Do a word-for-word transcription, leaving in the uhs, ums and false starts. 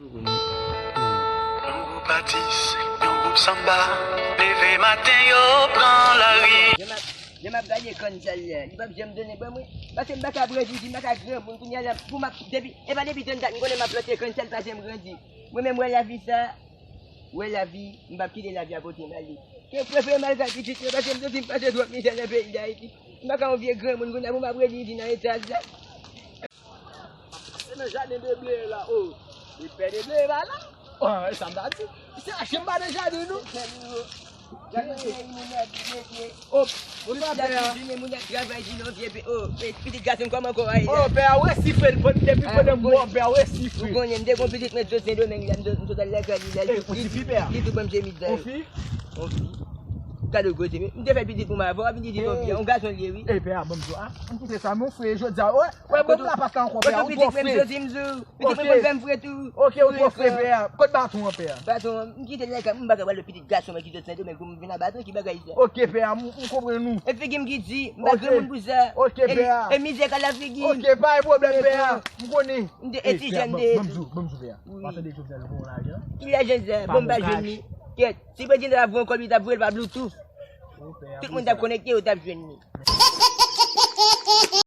Yon gwoup atis, yon gwoup sanba, leve maten yo pran lari. Jan m ap, jan m ap gade Kwann sa la, li p ap janm donnen ban mwen. Paske m pa ka grandi, m pa ka granmoun kounye a la, pou m ap, depi, e pa depi tann dat m konnen m ap plante Kwann sa, l pa janm grandi. Mwen menm wè lavi sa, wè lavi, m p ap kite lavi a pote m ale. Ke prefere m al kay pitit mwen, paske m santi m pase twòp mizè nan peyi Dayiti. M pa ka yon vye granmoun kounye a pou m ap redi di nan eta sa. Se nan jaden de ble la, o. E pè de ble pa la. O, e sa m ta di. Se achte m pa nan jaden nou. O, moun pa pè a. Moun ap travay di non vye pe, o, e pitit gason m kòman kò a ye la? O, pè a, ou resifre l, depi pandan mwa, pè a, ou resifre. Ou konnen, m te gon pitit mwen sot Sendomeng la, m sot al lakay li la, li tou ban m chemiz la. Ou fi? Yon fi. Gade kote, m te fè pitit pou m avè w, vin di di konfyan, yon gason l ye, wi. E, pè a, ban m di w, a, m kite sa, men w fre, jodi a, wè, wè, ban m lapas la ankò, pè a, ou twò fre. Pitit mwen konn fè m fre tou. Ok, ou twò fre, pè a. Kot baton an, pè a? Baton an, m kite l lakay, m pa ka pral pitit gason mwen ki sot Sendomeng pou m vin a baton, ki bagay sa? Ok, pè a, m, m konprann ou. E figi m ki di, m pa granmoun pou sa. Ok, pè a. E mizè ka la figi m. Ok, pa gen pwoblèm, pè a. M konnen. M te etidyan, m te. Ban m di w, ban m di w, pè a. Wi. Pa tande Jovenel voye w lajan. Ki lajan sa? Bon, m pa jwenn li. Kèt, si prezidan ta voye yon kòb, li t ap voye l pa Bluetooth. Tout moun t ap konekte, yo t ap jwenn li.